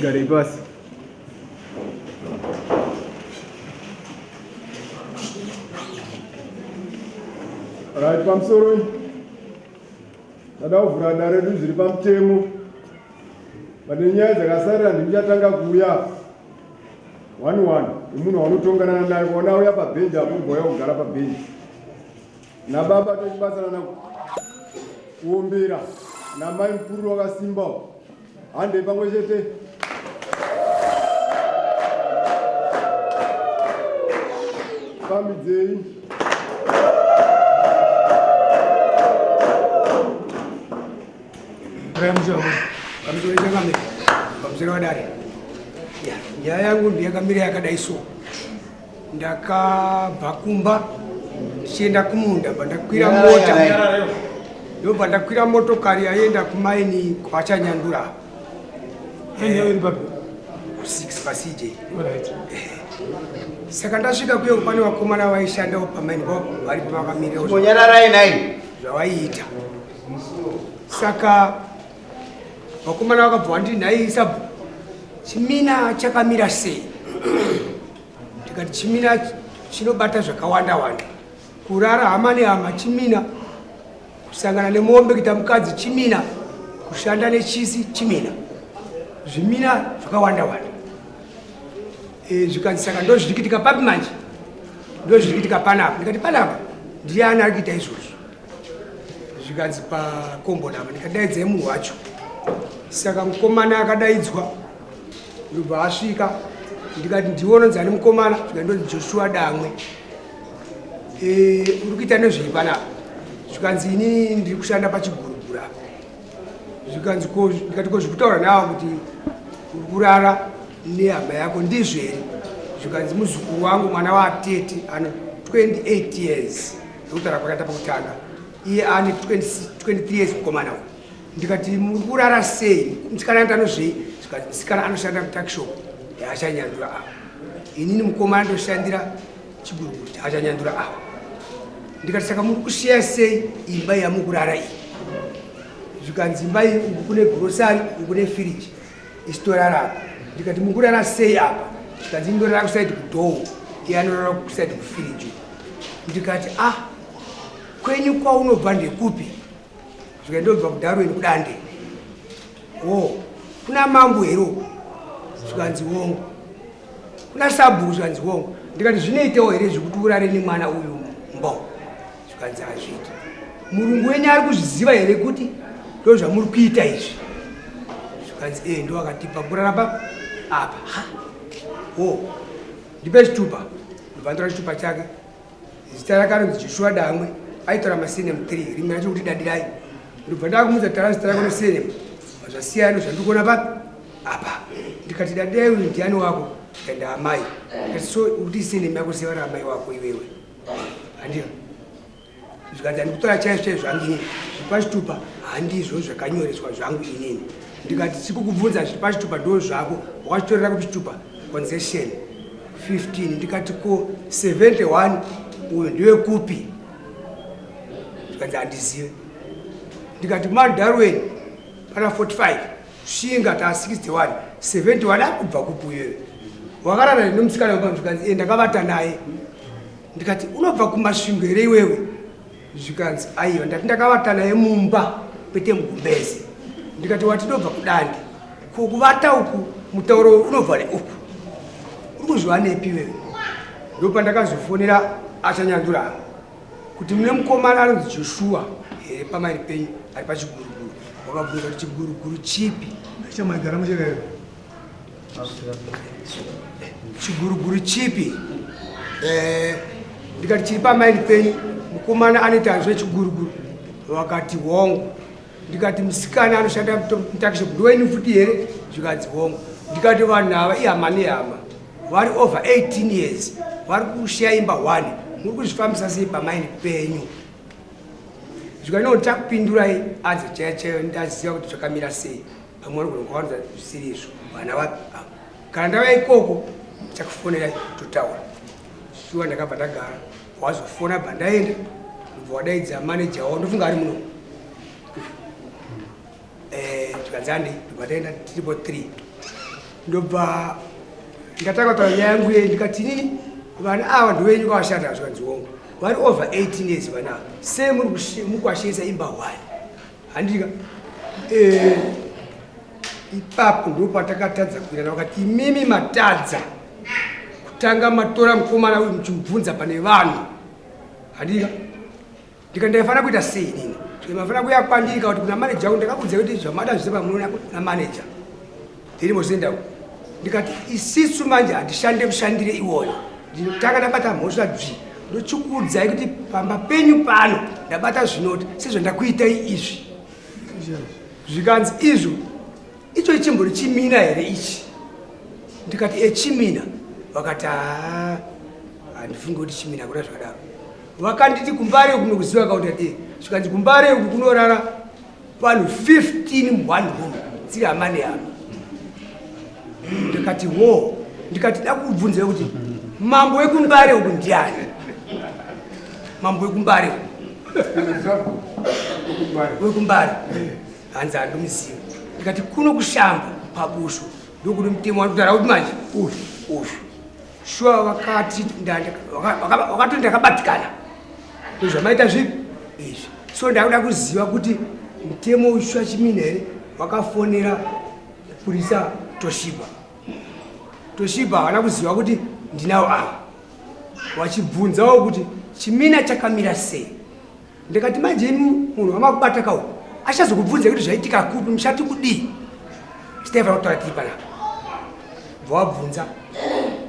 Garei pasi. Right, pamusoro ndada kuvhura dare redu zviri pamutemo. Pane nyaya dzakasarira ndichatanga kuuya one one nemunhu waunotongana naye kuona auya pabhenji apo ubva uya kugara pabhenji. Nababa tochibatsirana kuombera namai mukuru wakasimba handei pamwe chete. Pambidzei. Pamusoro wadare. Nyaya yangu ndiyakamira yakadai so. Ndakabva kumba ndichienda kumunda pandakwira mota ndobva ndakwira motokari yaienda kumaini kwachanyandura ku6 pacj saka ndasvika kuye pane vakomana vaishandawo pamaini vari pavakamirira zvavaiita saka vakomana vakabva vanditi nhai sabhu chimina chakamira sei ndikati chimina chinobata zvakawanda wanda kurara hama nehama chimina kusangana nemombe kuita mukadzi chimina kushanda nechisi chimina zvimina zvakawanda wanda e, zvikanzi saka ndozviri kuitika papi manje ndozviri kuitika panapa ndikati panapa ndiani ari kuita izvozvo zvikanzi pakomboni apa ndikadaidzai munhu wacho saka mukomana akadaidzwa ndobva asvika ndikati ndiwe unonzi ani mukomana zvikanzi ndonzi joshua damwe eh, uri kuita nezvei panapa zvikanzi ini ndiri kushanda pachiguruguru apa zvikanzi ndikati ko zvikutaura nawo kuti uri kurara nehama yako ndizvo here zvikanzi muzukuru wangu mwana watete ano 28 years ndokutaura kwakaita pakutanga iye ane 23 years mukomana uyu ndikati muri kurara sei musikana anoita nozvei zvikanzi musikana anoshanda mutakishop yaachanyandura apa inini mukomana ndoshandira chiguruguru chaachanyandura apa ndikati saka muri kusiya sei imba yamukurara iyi zvikanzi imba iyi uku kune grosari uku kune firiji isitorara apa ndikati mukurara sei apa zvikanzi indorara kusaidi kudhoo iye anorara kusaidi kufiriji ndikati ah kwenyu kwaunobva ndekupi Zvika ndobva kuDarwin kuDande. Wo, kuna mambo here uko? Zvikanzi wongo. Kuna sabhuku zvikanzi wongo. Ndikati zvinoitawo here zvekuti urare nemwana uyu mbo? Zvikanzi hazviiti. Murungu wenyu ari kuzviziva here kuti ndozvamuri kuita izvi? Zvikanzi eh ndo akatipa kurara pa apa. Ha. Wo. Ndipe chitupa. Ndobva ndatora chitupa chake. Zita rake anonzi Joshua Dangwe, aitora masenemu 3, rimwe racho kuti Dadirai. Ndobva ndakumudza tara zita rako nesenemu. Zvasiyana zvandiri kuona papi? Apa. Ndikati Dadirai uyu ndiani wako? Ndikati amai. Ndikati so kuti senemu yako seva raamai wako iwewe. Handiyo. Zvikanzi andikutora chaizvo chaizvo zvangu inini. Zviri pachitupa handizvo zvakanyoreswa zvangu inini. Ndikati sikukubvunza zviri pachitupa ndo zvako. Wakachitorera kupi chitupa? Concession. 15 ndikati ko 71 uyu ndewekupi zvikanzi handizive ndikati man darwen pana 45 shinga ta 61 71 akubva kupi uyoyo wakarara nemusikana wepano zvikanzi e ndakavata naye ndikati unobva kumasvingo here iwewe zvikanzi aiwa ndati ndakavata naye mumba kwete mugumbeze ndikati watinobva kudande ko kuvata uku mutauro unobva neuku uri kuzviwanepi iwewe ndopandakazofonera achanyandura kuti mune mukomana anonzi joshua here pamairi penyu ari pachiguruguru wakabvunza kuti chiguruguru chipi chiguruguru chipi eh, ndikati chiri pamaini penyu mukomana anoita zvechiguruguru vakati hongu ndikati musikana anoshanda mutakishop ndowenyu futi here zvikanzi hongu Ndikati vanhu ava ihama nehama vari over 18 years vari kushiya imba one, muri kuzvifambisa sei pamaini penyu? Zvikaneo ndichakupindurai anze chaiyo chaiyo ndaziva kuti zvakamira sei. Pamwe vanogona kuwanza zvisiri izvo vana vapi ava. Kana ndauya ikoko ndichakufonerai totaura. Shuwa ndakabva ndagara, wazofona bva ndaenda, ndobva wadaidza manager wavo, ndofunga ari muno. Tikanzi handi, ndobva taenda tiripo 3. Ndobva ndatanga kutaura nyaya yangu iye, ndikati inini vana ava ndovenyu kwavashanda, zvikanzi hongu, vari over 18 years vana ava, sei muri kuwashiyisa imba one? Handika ipapo ndopatakatadza kuirana, vakati imimi matadza kutanga matora mukomana uyu muchimubvunza pane vanhu. Handika ndikati ndaifanira kuita sei inini? Mafanira kuuya kwandiri kuti kuna manager wangu, ndakakudza kuti zvamada zvese pamunoona kuna manager ndiri mozoenda uko. Ndikati isisu manje handishande mushandire iwoyo, ndinotanga ndabata mhosva dzvi, ndochikuudzai kuti pamba penyu pano ndabata zvinoti sezvandakuitai izvi. Zvikanzi izvo icho chimbori chimina here ichi? Ndikati echimina. Vakati haa, handifungi kuti chimina kuda zvakadaro. Vakanditi kumbare uku nokuziva kakuti ati zvikanzi kumbare uku kunorara vanhu 15 one room dziri hama nehama. Ndikati wo, ndikati da kubvunza kuti mambo wekumbare uku ndiani? Mambo wekumbare wekumbare hanzi handimuzivi. Ndikati kuno kushamba pabushu ndokuti mutemo wanokutaura kuti manje uyu uyu shuwa vakati vakati ndakabatikana ndozvamaita zvipi izvi. So ndakuda kuziva kuti mutemo uyu shuwa chimina here? Wakafonera purisa Toshiba, Toshiba havana kuziva kuti ndinawo ava, vachibvunzawo kuti chimina chakamira sei. Ndikati manje imi munhu wamakubata kawo achazokubvunza kuti zvaitika kupi, muchati kudii? Stefan kutaura tiri panapa, bva wabvunza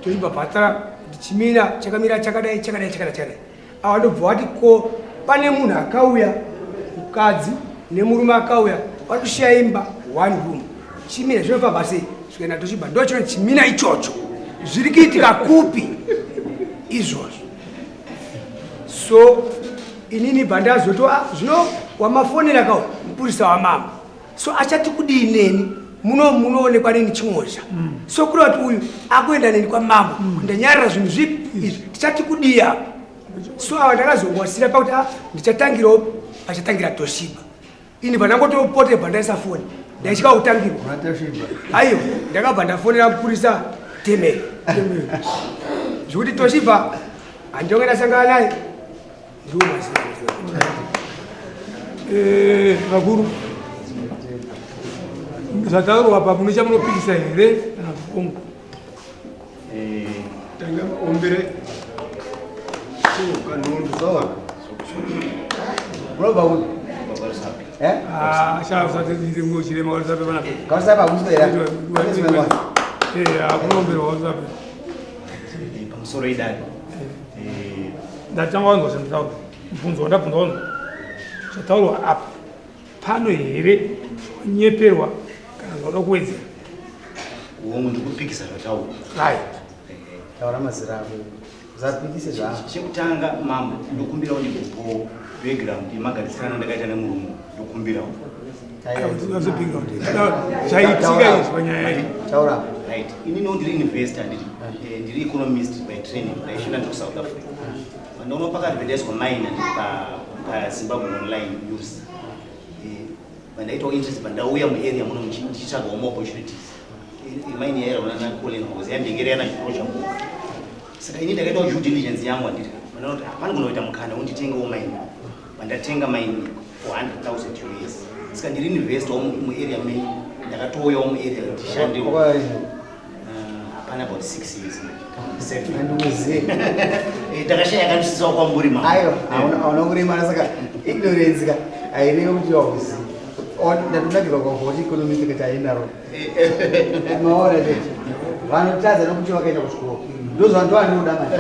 Toshiba bvatara kuti chimina chakamira chakadai chakadai chakadai chakadai. Ava ndobva wati ko pane munhu akauya, mukadzi nemurume akauya vari kushiya imba one room, chimina zvinofamba sei? Zvikaenda Toshiba ndochino chimina ichocho zviri kuitika kupi izvozvo? So inini bva ndazoto zvino wamafonera kawo mupurisa wamama, so achati kudii neni? Muno munoonekwa neni chimozha. So kureva kuti uyu akuenda neni kwamambo, ndanyarara zvinhu zvipi izvi, tichati kudii apa? So ava ndakazongwasira pakuti ndichatangirawo pachatangira Toshiba. Ini pandangotopote bva ndaisa foni, ndaitya kutangirwa. Aiwa, ndakabva ndafonera mupurisa Temeri, zvekuti Toshiba handionge ndasangana naye, ndiwo maziva. Vakuru, zvataurwa apa mune chamunopikisa here kana kukongo? Tanga ombere kanhundu sawa. Unobva kupi? Eh? Ah, sha usati ndiri chirema warusape panapa. Karusape hakusi here? Eh, akunomberwa warusape. Pamusoro idari. Ndatanga wanzwa zvandataura, mubvunzo wandabvunza wanzwa zvataurwa apa pano here, zvawanyeperwa kana zvauda kuwedzera? Hongu, ndikupikisa zvataurwa. Right. Taura mazira ako. Usapikise zvako. Chekutanga mambo, ndokumbirawo ndikupo background yemagarisirano ndakaita nemurume, ndokumbirawo. Zvaitika izvi panyaya iyi. Taura. Right, ininiwo ndiri investor, ndiri ndiri economist by training, ndaishanda ndiri kuSouth Africa. Pandaona pakaadvertiswa mine ndiri paZimbabwe Online News, pandaitawo interest, pandauya muarea muno ndichitsvagawo more opportunities. Mine yairona naColin because yandengere yana chikoro chabuka. Saka ini ndakaitawo due diligence yangu, handiti? Pandaona kuti hapana kunoita mukana unditengewo mine, pandatenga mine for 100,000 US. Saka ndiri investor muarea menyu, ndakatouyawo muarea ndishandewo. Hapana, about 6 years manje, 7. Handikuzivi. Takashaya yakandisisawo kwamuri ma. Aiwa, hauna kuremara, saka ignorance ka haireve kuti wauzivi. Ndatonakirwa kwakoti economist kuti hainaro. Maona chete. Vanotadza nokuti vakaenda kuchikoro. Ndozvandovanoda manje.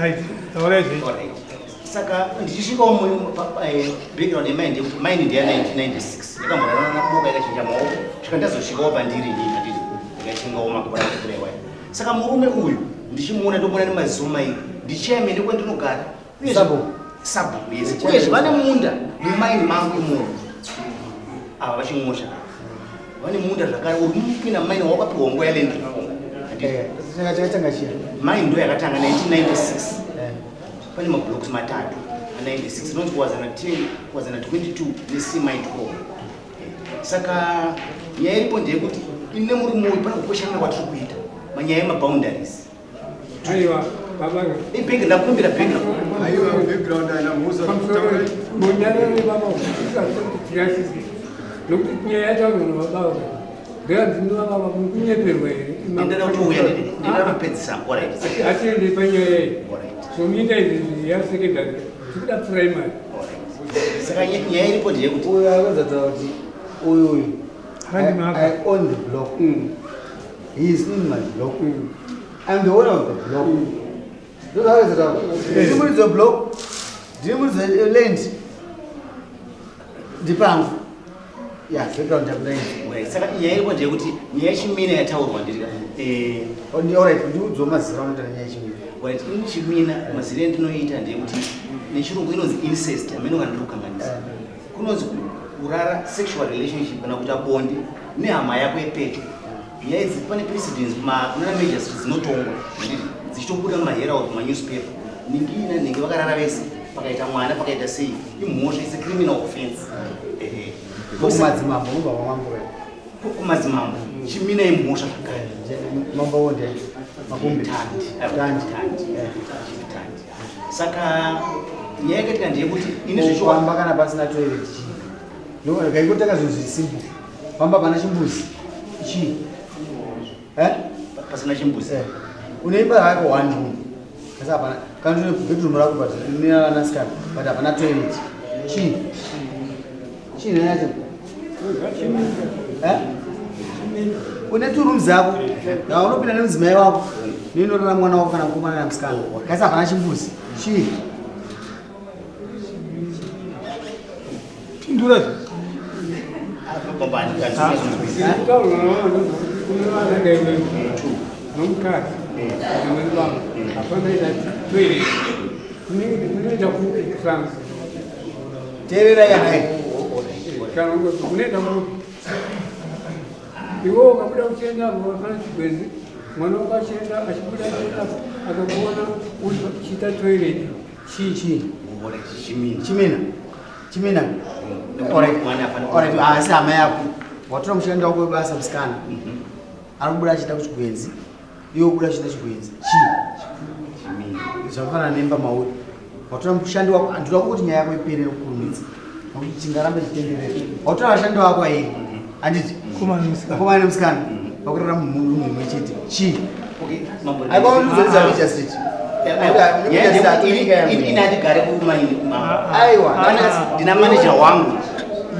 Right, taurai zvechi. Alright. Saka ndichisvikawo background yemine ndeyekuti mine ndeya 1996, yakamborarana naboka, yakachinja maoko svika ndazosvikawo pandiri inini, handiti? Ndikaitenga. kutengawo makore akapfuura iwayo. Saka murume uyu ndichimuona ndomuona nemaziso mairi, ndichairman kwandinogara. Uyezve- Sabhuku. Sabhuku, yes. Uyezve vane munda mumaini mangu imomo. Ava vachingosha. Vane munda zvakare uri mupinda mumaini wakapiwa nguva yaland reform. Handiti? Eh, changa chakatanga chiya. Maini ndo yakatanga 1996. Eh. Pane mablocks matatu a 96 inonzi kuwadzana 10, kuwadzana 22 neCMI 12. Saka nyaya iripo ndeyekuti ini nemurume uyu pane kukweshana kwatiri kuita manyaya emaboundaries. Aiwa, baba. Ibhegi ndakumbira bhegi. Aiwa, background haina mhosva. Taura. Munyarare baba, tirasise. Nokuti nyaya yataurwa nababa ndeyanzi baba mukunyeperwa here? Ndinoda kutouya ndinoda kupedzisa. Alright. Atiende panyaya iyi. Alright. Zvomuita izvi yasekendari, tikuda primary. Alright. Saka nyaya iripo ndeyekuti Uyu akaudza kuti uyu uyu. Handi maka. I own the block. He is in my block. I'm the owner of the block. Ndozvaakaita kuti ndiri muridzi weblock, ndiri muridzi weland. Ndipangu. Yeah, background yakuda iyi. Alright. Saka nyaya iripo ndeyekuti nyaya yechimina yataurwa ndiri eh Oh, Alright, ndiudzwa mazira anoita nenyaya yechimina. Right, ini chimina mazire endinoita ndeyekuti nechirungu inonzi incest, amene kana ndiri kukanganisa. Kunonzi kurara sexual relationship kana kuita bonde nehama yako yepedyo. Nyaya idzi pane precedence kunana major dzinotongwa, handiti? Dzichitobuda mumaherald, mumanewspaper. Ningi nanhingi vakarara vese, pakaita mwana, pakaita sei, imhosva, it's a criminal offense. Ehe. Kumadzimambo unobva kwamambo here? Kumadzimambo chimina imhosva zvakare. Mambo wonde makumbi. Tandi. Tandi. Tandi. Eh. Tandi. Saka nyaya yakaitika ndeyekuti ini zvechokwadi Pamba kana pasina toilet chii? Ngaikotanga zvinhu zviri simple. Pamba pana chimbuzi. Chii? Eh? Pasina chimbuzi. Eh. Une imba yako one room. Kasi hapana kana une bedroom rako but une vanasikana but hapana toilet. Chii? Chii nhai yacho? Eh? Une two rooms dzako. Na unopinda nemudzimai wako. Neinorara mwana wako kana mukomana kana musikana. Kasi hapana chimbuzi. Chii? Pindura zve. Baba, handizvinzwisisi. Kutaurwa kune vana ndaiwe nomukadzi nevamwe vangu hapana ita toilet kunoita kupi France Teerera yanai. Kana unoita kupi iwe ukabuda uchienda kana chigwezi mwana wako achienda achibuda achienda akakuona uchiita toilet chii Chii? Chimina. Chimina. Chimina. Alright. Mwana hapana. Alright, asi hama yako. Watora mushandi wako webasa musikana. Ari kubuda achienda kuchigwenzi. Iwe kubuda achienda chigwenzi. Chii? Chimina. Zvakafanana nemba mauri. Watora mushandi wako, ndinoda kuti nyaya yako ipere nekukurumidza. Nokuti chingaramba chitenderera. Watora vashandi vako airi. Handiti? Mukomana nemusikana. Mukomana nemusikana. Vakurara mumunhu mumwe chete. Chii? Okay, mambo. Aiwa unozoridza Major Street. Ini handigare kumaini kumambo. Aiwa. Ndina manager wangu.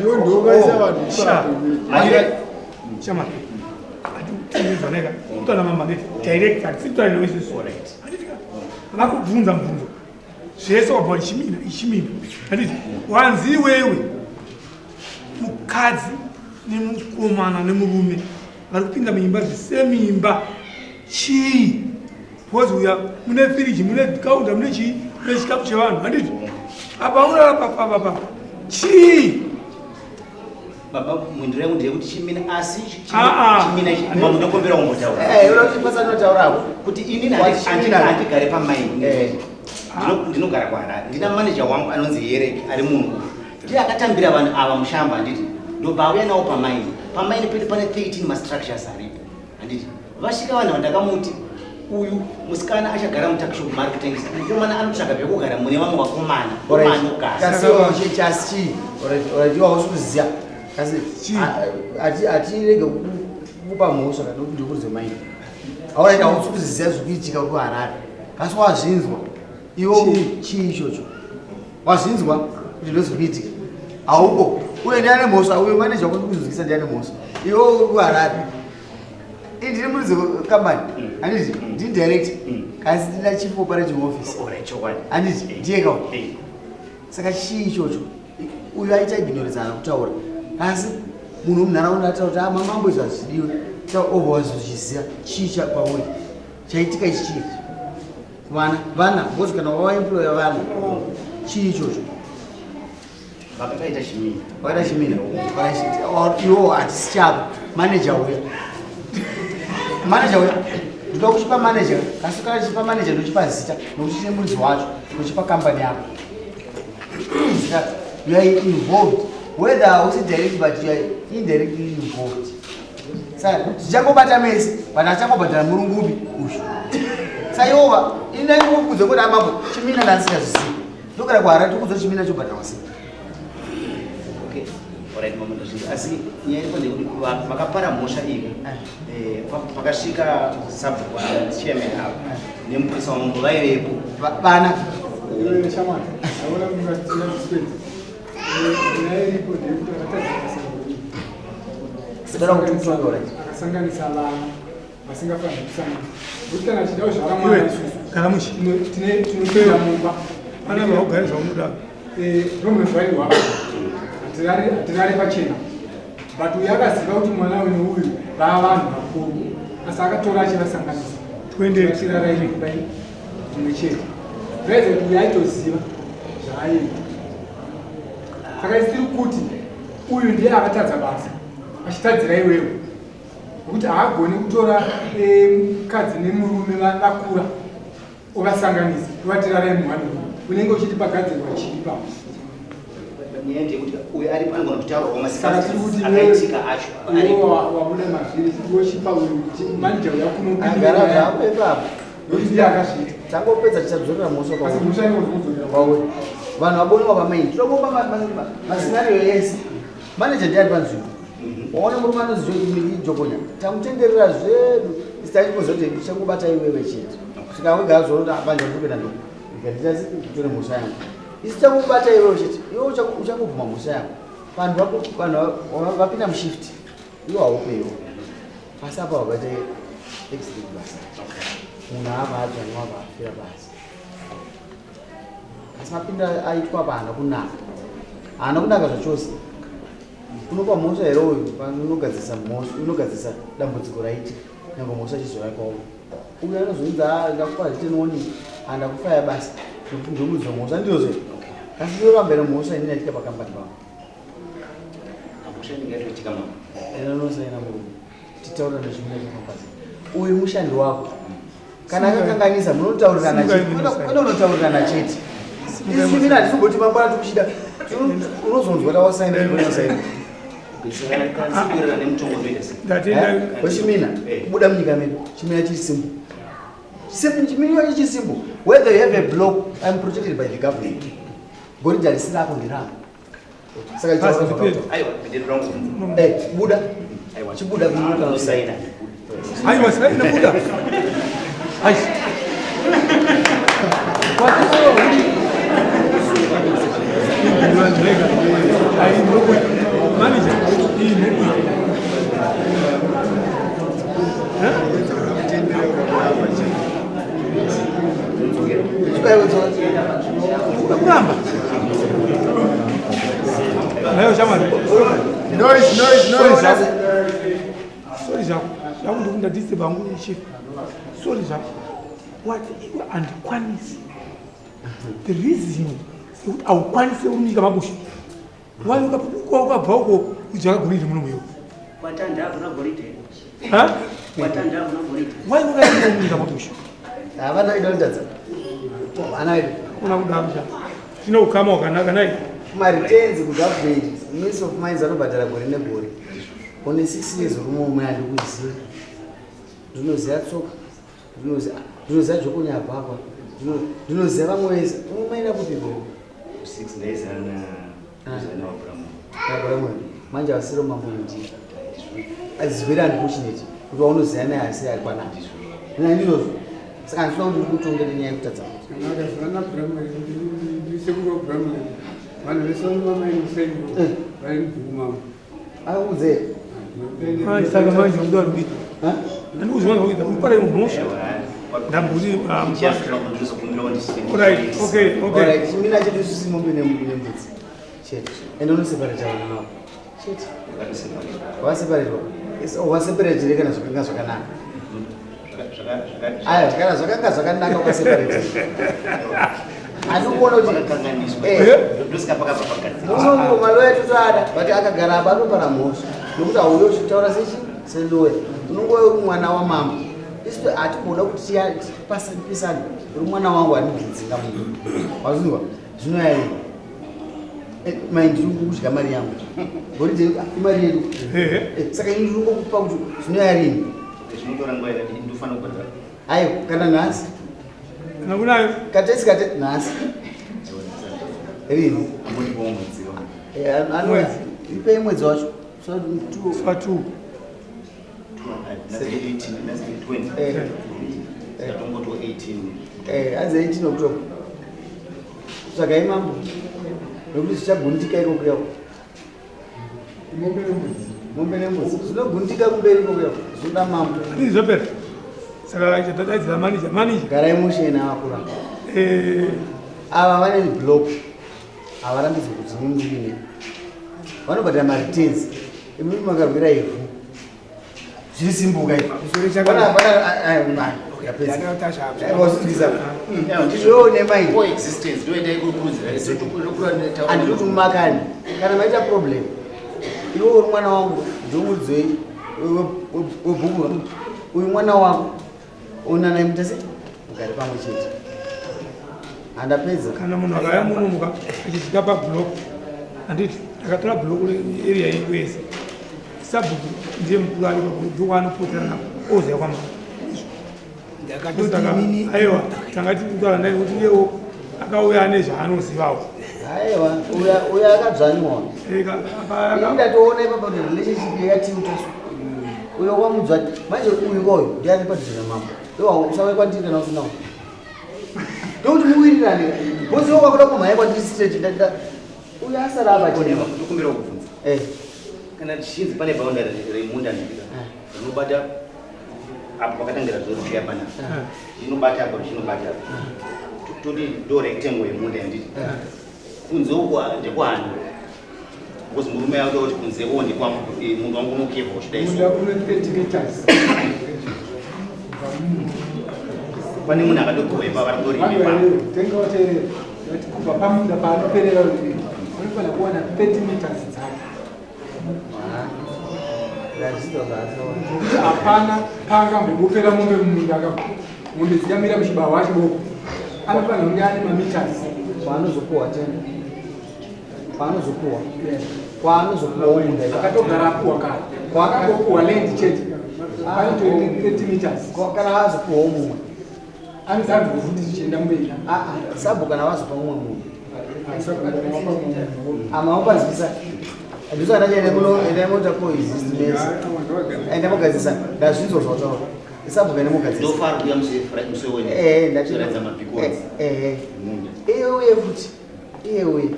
Iwe ndokaisa vanhu Sha. ipapo. Chama. Ati zvaneka. Kutaura mama ndeti direct hatisi kutaura newe isusu. Handiti ka? Vakubvunza mubvunzo. Zvese wabva kuti chimina, ichimina. Handiti wanzi iwewe mukadzi nemukomana nemurume vari kupinda muimba zvisemimba chii? Because uya mune firiji, mune kaunda, mune chii, mune chikafu chevanhu. Handiti apa urara papa papa chii? Baba, mhinduro yangu ndeyekuti chimina asi Ah, ah. chimina mambo ndokumbira kumbotaura. Eh, unoda kuti pasanotaura ako. Kuti ini Wati chimina. handigare pamaini. Eh. Ndinogara kuHarare. Ndina manager wangu anonzi Herek ari munhu. Ndiye akatambira vanhu ava mushamba handiti. Ndobva auya nawo pamaini. Pamaini pedu pane 13 mastructures aripo. Handiti. Vasvika vanhu vandakamuti uyu musikana achagara mutakishop maari kutengesa. Mukomana anotsvaga pekugara mune vamwe vakomana. Anogara. Kasi chasi chii? Alright, alright, iwe hausi kuziya. Kasi Chii? hatirege kukupa mhosva kana kuti ndikuridze maini. Alright, hausi kuziya zviri kuitika kuHarare. Kasi wazvinzwa. Iwe chii ichocho? Wazvinzwa kuti ndozviri kuitika. Hauko. Uye ndiani mhosva? Uyo manager wako ndikuzvinzwisa ndiani mhosva? Iwe uri kuHarare. Ini ndiri muridzi wekambani. Handiti? Ndini director. Kasi ndina chief operating officer. Alright, chokwadi. Handiti? Ndiye kawo. Eh. Saka chii ichocho? Uyu aita ignorance haana kutaura. Asi munhu wemunharaunda ataura kuti ah mamambo izvi hazvidiwe. Obva wazochiziva chii chakwauri chaitika ichi chii vana vana because kana wawaemploya vana chii ichocho Vakakaita chimina. Vakaita chimina. Iwo hatisi chako. Manager uya. Manager uya. Ndoda kuchipa manager. Kasi kana chipa manager ndochipa zita nokuti chine muridzi wacho ndochipa company yako. Saka you are involved whether hausi direct but you are indirectly involved. Saka tichangobata mese but achangobhadhara murungubi uyu. Saka iwova ini ndangokudza kuti amambo chimina ndasingazvizivi. Ndogara kuHarare tokudza chimina chobhadharwa sei? Okay. Alright mama ndazvinzwa. Asi nyaya iripo ndeyekuti vakapara mhosva iyi eh. Eh, pakasvika sabhuku chairman ava eh. nemupurisa wamambo vaivepo. Vana. Shamwari, ndaona mungatina kuswedza. Nyaya iripo ndeyekuti akatadza basa akasanganisa vana. vasingafaniri kusangana nekuti kana achida kuzvara mwana isusu gara mushe tinopinda mumba pana vaugare zvaunoda eh, ndomunozvarirwa hatirare pachena but uyu akaziva kuti mwana uyu neuyu vava vanhu vakuru asi akatora achivasanganisa vachirara iri imba imwe chete zvaidza kuti uyu aitoziva zvaaiita saka isiri kuti uyu ndiye akatadza basa achitadzira iwewe Nokuti haagoni kutora eh, mukadzi nemurume vakura ovasanganisa ovatirarai muhani unenge uchiti pagadzirwa chii pa nyaya ndeyekuti uyu aripo anogona kutaurawo masikaitika acho aripo wabuda mazviri wochipa uyu kuti manager uya kunogara zvapo ipapo nokuti ndiye akazviita tangopedza tichadzorera mhosva kwauri vanhu vaboniwa pamaini tinokupa mascenario ese manager ndiye ari panzvimbo waona murume anonzi jokonya tamutenderera zvedu taichikuziva kuti ndichangobata iwewe chete kusvika wega azoona kuti abanja ndikupinda ndo ndikanditasi nditore mhosva yangu isi tangobata iwewe chete iwe uchangobvuma mhosva yako vanhu vanhu vapinda mushift iwe haupewo asi apa wakaita accident basa munhu ava adzvanyiwa apa afira basa asi mapinda aitwa apa haana kunaka haana kunaka zvachose unopa mhosva here uyu unogadzirisa mhosva unogadzirisa dambudziko raitika nyange mhosva chizoraikwawo uyu anozonzi ah, ndakupa written warning handakufaya basa nekuti ndomuridzi wemhosva ndizvo asi ndinoramba here mhosva inini yaitika pakambani pangu mhosva inenge yatoitika mama inonosaina murume titaura nezvimwe zvakapasi uyu mushandi wako kana akakanganisa munotaurirana chete kwete unotaurirana chete isu mina hatizogoti mangwana tikuchida unozonzwa tawasaina unosaina wechimina kubuda munyika medu chimina chiri simple simple chimina chiri simple whether you have a block i'm protected by the government goridhe harisi rako nderangu saka eh, buda chibuda kunosaina aiwa saina buda ai Manager, Kuramba. Nayo shamwari. Noise, noise, noise. Sorry zvako. Zvako ndikunda disturb hangu chief. Sorry zvako. What iwe andikwanisi. The reason yekuti haukwanisi uri munyika mabushu. Why ukabva uko kudyara goridhe muno muyo? Kwatanda hakuna goridhe. Ha? Kwatanda hakuna goridhe. Why ukaenda munyika mabushu? Havana kuita kutadza. Vana vedu. Kuna kudaro cha. Tine ukama hwakanaka nai. Mareturns kugovernment, Ministry of Mines anobhadhara gore negore. One 6 years rume umwe andikuziva. Ndinoziva tsoka. Ndinoziva ndinoziva jokonya apa. Ndinoziva vamwe vese. Unomaina kupi bro? 6 ndaizana na Abrahamu. Abrahamu. Manje asiro mambo ndi. It's very unfortunate kuti waunoziva naye asi ari kwana. Na ndizvozvo. Saka handifuna kuti ndikutonge nenyaya yekutadza. Akazivana Abrahamu ndisekuru Abrahamu. Vanhu vese vanomamaini kuseni vari mubhuku mavo. Akuudze. Ai saka manje unoda kudii? Andikuziva kuti upara mhosva. Ndambuzi Right, okay, okay. Alright, chimina chedu isusu mombe nembudzi. Chete. Ende unoseparate vana vako. Chete. Wakaseparatwa. Waseparatire kana zvakanga zvakanaka. Aya kana zvakanga zvakanaka ukaseparatire. Andikuona kuti Pakakanganiswa. Eh. Ndosaka pakabva pagadzirwa. Muno maloya totoada but akagara apa anopara mhosva nokuti hauyo uchitaura sechi seloya unongova uri mwana wamambo isu hatimboda kuti tipisane uri mwana wangu andidzinga munhu wazvinzwa zvinoyai eh, mai ndiri kudya mari yangu goridhe imari yedu eh, saka ini ndiri kungokupa kuti zvinoya rini Zvinotora nguva yakadii ndofanira kubhadhara. Ayo kana nhasi. Kana kunayo. Katesi kate nhasi. Rini? Eh, anouya. Ipei mwedzi wacho. So two. So two. Eh. Eh, hanzi 18 October. Tsvagai mambo. Nekuti zvichagundika iko kuya. Mombe nembudzi. Mombe nembudzi. Zvinogundika kumberi iko kuya. Zvinoda mambo. Handiti zvapera. Saka tadaidzira manager. Manager. Garai mushe navakura. Eh. Ava vane block. Havarambidzwe kuti murime. Vanobhadhara mareturns. Imimi makarwira ivhu. Zviri simbuka izvi. Andiri kuti mumakani kana maita problem iwe uri mwana wangu ndomuridzi webhuku uyu mwana wako onanai mutase mugare pamwe chete handapedza kana munhu akauya muno muka achisvika pablock handiti ndakatora block area yedu yese sabhuku ndiye mukuru ari papo ndokwaanopotera nako oziva kwamambo aiwa tanga tiri kutaura naye kuti iyewo akauya ane zvaanozivawo aiwa uya akadzvanywa ndatoona ipapa kuti relationship yakatiutasu uyo kwamudzvati manje uyu koyo ndiye ari padhuze namambo iwa usauye kwandiri kana usinawo ndokuti muwirirane bhozi iwo kwakuda kumhanya kwandiri straight uyo asara apa chema ndokumbira kubvunza eh kana tichinzi pane boundary remunda ndika eh. rinobata apo pakatangira zvorushiya pana eh. inobata apo richinobata apo eh. toti ndo rectangle yemunda yanditi kunze uko ndekwaani because murume akuda kuti kunze uko ndekwangu munhu wangu unokevha uchidai so une 30 meters pane munhu akatopiwa imba vari kutorima tenga wateerera But kubva pamunda paanoperera rurimi unofanira kuwana 30 meters dzake. Nokuti hapana paangambobopera mombe mumunda ka mombe dzikamira muchibahwa achiboko anofanira kunge ane mameters. Kwaanozopuwa tena kwaanozopuwa kwaanozopuwa munda akatogara apuwa kare kwaakangopuwa land chete anotoita 30 meters kana azopuwawo mumwe Anzanzwa futi zvichienda mberi. Ah, ah, sabhuku kana vazopa mumwe munhu. Ama wapanzwisa. Ndizvo ana chene muno enda mota ko exist mess. Enda mugadzisa. Ndazvinzwa zvataura. Sabhuku enda mugadzisa. Ndofara kuya musi musi wewe. Eh, ndachira za mabhikoni. Eh, eh. Iye uye futi. Iye uye.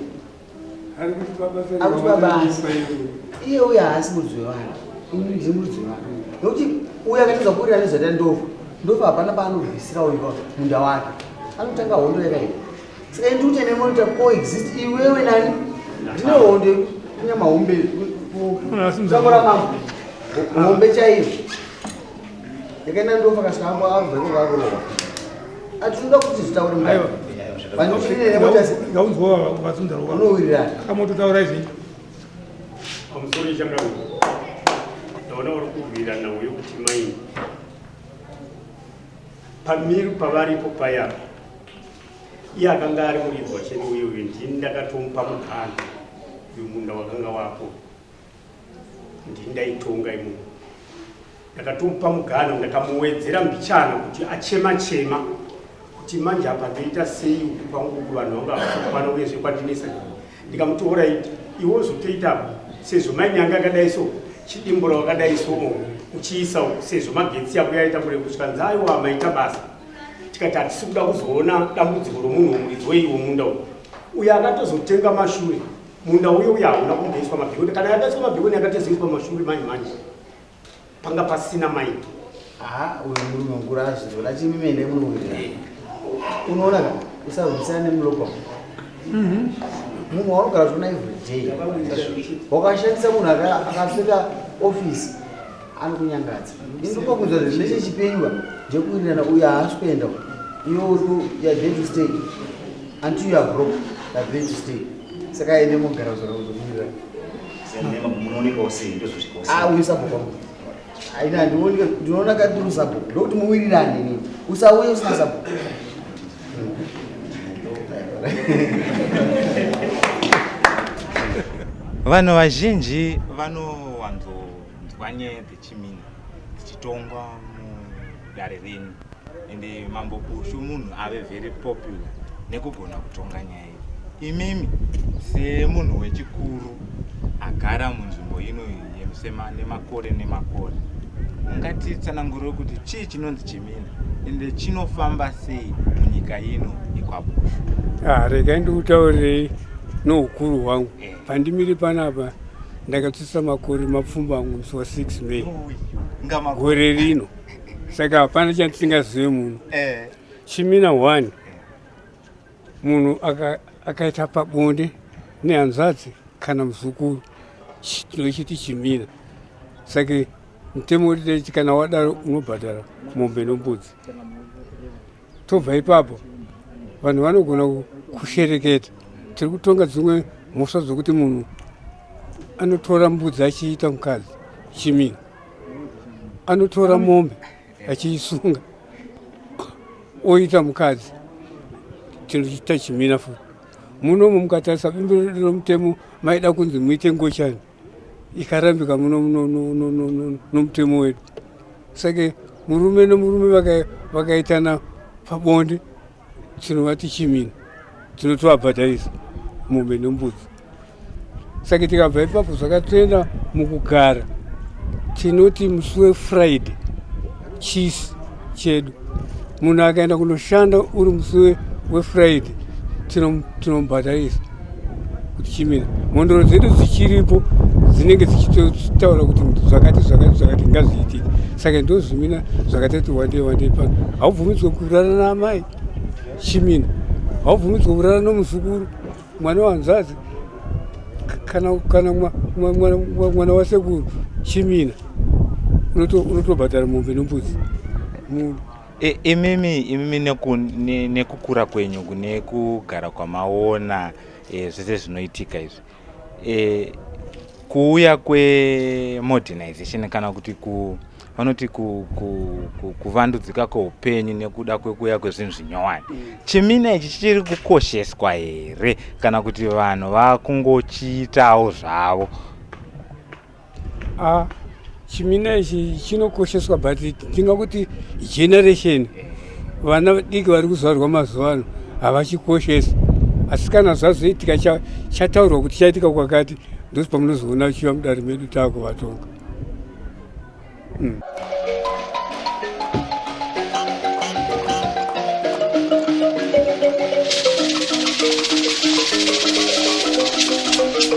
Akuti baba iye uye haasi muridzi wevanhu. Ini ndiri muridzi wevanhu. Nokuti uye akatadza kuwirira nezvaita ndofa. Ndofa hapana paanobvisira uyu munda wake. Anotanga hondo yakaipa. Saka ini ndikuti ene moita coexist iwewe nani. Ndine hondo kunyama hombe sango ramambo. Hombe chaiyo. Yakaenda ndofa kasvika ambo abva ikoko akurohwa. Atinoda kuti zvitaure mudare. Ngaunzwa vatsunda rwa. Unowirirana. Akamototaura izvi. Pamusoro changamire. Ndaona uri kurwira nhau yokuti mai pamiru pavaripo paya iye akanga ari muridzi wachene uye uyu ndini ndakatomupa mukana uyu munda wakanga wapo ndini ndaitonga imomo Ndakatomupa mugano ndakamuwedzera mbichana kuti achema chema kuti manje apa ndoita sei uku kwangu uku vanhu vanga havakukwana uyezve kwandinetsa ndikamuti orit iwe uzotoita sezvo mainyanga akadai so chidimbura wakadai so uchiisa uku sezvo magetsi ako yaita kure kusvika nzaiwa maita basa tikati hatisi kuda kuzoona dambudziko romunhu womuridzi weiwo munda uyu uyo akatozotenga mashure munda uyo uyo hauna kumboiswa mabhikoni kana yakaiswa mabhikoni yakatozoiswa mashure manje manje panga pasina maiti Aha, uyu murume mukuru azvinzwa achimimene munowirira. Unoona ka usarwisana nemulopa. Munhu waunogara uchiona every day. Wakashandisa munhu akapfeka office. Anokunyangadza. Ndinopa kunzwa relationship yenyu ndekuwirirana uyo haasi kuenda iwe uri you are there to stay until you are broke you are there to stay saka ende mogara zvakakuzokuwirirana. Munoonekawo sei ndozvosvikawo sei? Ah uyu sabhuku wangu. Aina ndinooneka ndinoona kati uri sabhuku ndokuti muwirirane nini usauye usina sabhuku. Vanhu vazhinji vanowanzonzwa nyaya dzechimina dzichitongwa mudare renyu ende mambo Bushu munhu ave very popular nekugona kutonga nyaya iyi. Imimi semunhu wechikuru agara munzvimbo ino yemusema nemakore nemakore ungatitsanangurire kuti chii chinonzi chimina ende chinofamba sei munyika ino yekwaBushu? Ah, regai ndikutaurirei noukuru hwangu eh. Pandimiri panapa ndakatsvitsa makore mapfumbamwe musi wa 6 May gore rino, saka hapana chandisingazive muno. Eh. Chimina 1 munhu akaita pabonde nehanzvadzi kana muzukuru tinochiti chimina, saka mutemo wedu kana wadaro unobhadhara mombe nombudzi. Tobva ipapo vanhu vanogona kushereketa. Tiri kutonga dzimwe mhosva dzokuti munhu anotora mbudzi achiita mukadzi chimina, anotora mombe achiisunga oita mukadzi, tinochiita chimina futi. Munomu mukatarisa bumbiro redu romutemo maida kunzi muite ngochani ikarambika muno nomutemo wedu. Saka murume nomurume vakaitana pabonde tinovati chimina, tinotovabhadharisa mombe nembudzi. Saka tikabva ipapo zvakatoenda mukugara, tinoti musi wefriday chisi chedu munhu akaenda kunoshanda uri musi wefriday tinomubhadharisa kuti chimina. Mhondoro dzedu dzichiripo dzinenge dzichitotaura kuti zvakati zvakati zvakati ngazviitike. Saka ndozvimina zvakatati wandei wandei pano. Haubvumidzwe kurara naamai chimina, haubvumidzwe kurara nomuzukuru, mwana wahanzvadzi kana kana mwana wasekuru chimina, unotobhadhara mombe nembudzi. E, imimi imimi nekukura kwenyu kune kugara kwamaona e, zvese zvinoitika izvi e, kuuya kwemodernization kana kuti ku vanoti kuvandudzika kweupenyu nekuda kwekuuya kwezvinhu zvinyowani chimina ichi chichiri kukosheswa here kana kuti vanhu vakungochiitawo zvavo? Ah, chimina ichi chinokosheswa but tingakuti generation vana vadiki vari kuzvarwa mazuva ano havachikoshesi, asi kana zvazoitika chataurwa kuti chaitika kwakati, ndosi pamunozoona chiva mudare medu taakuvatonga.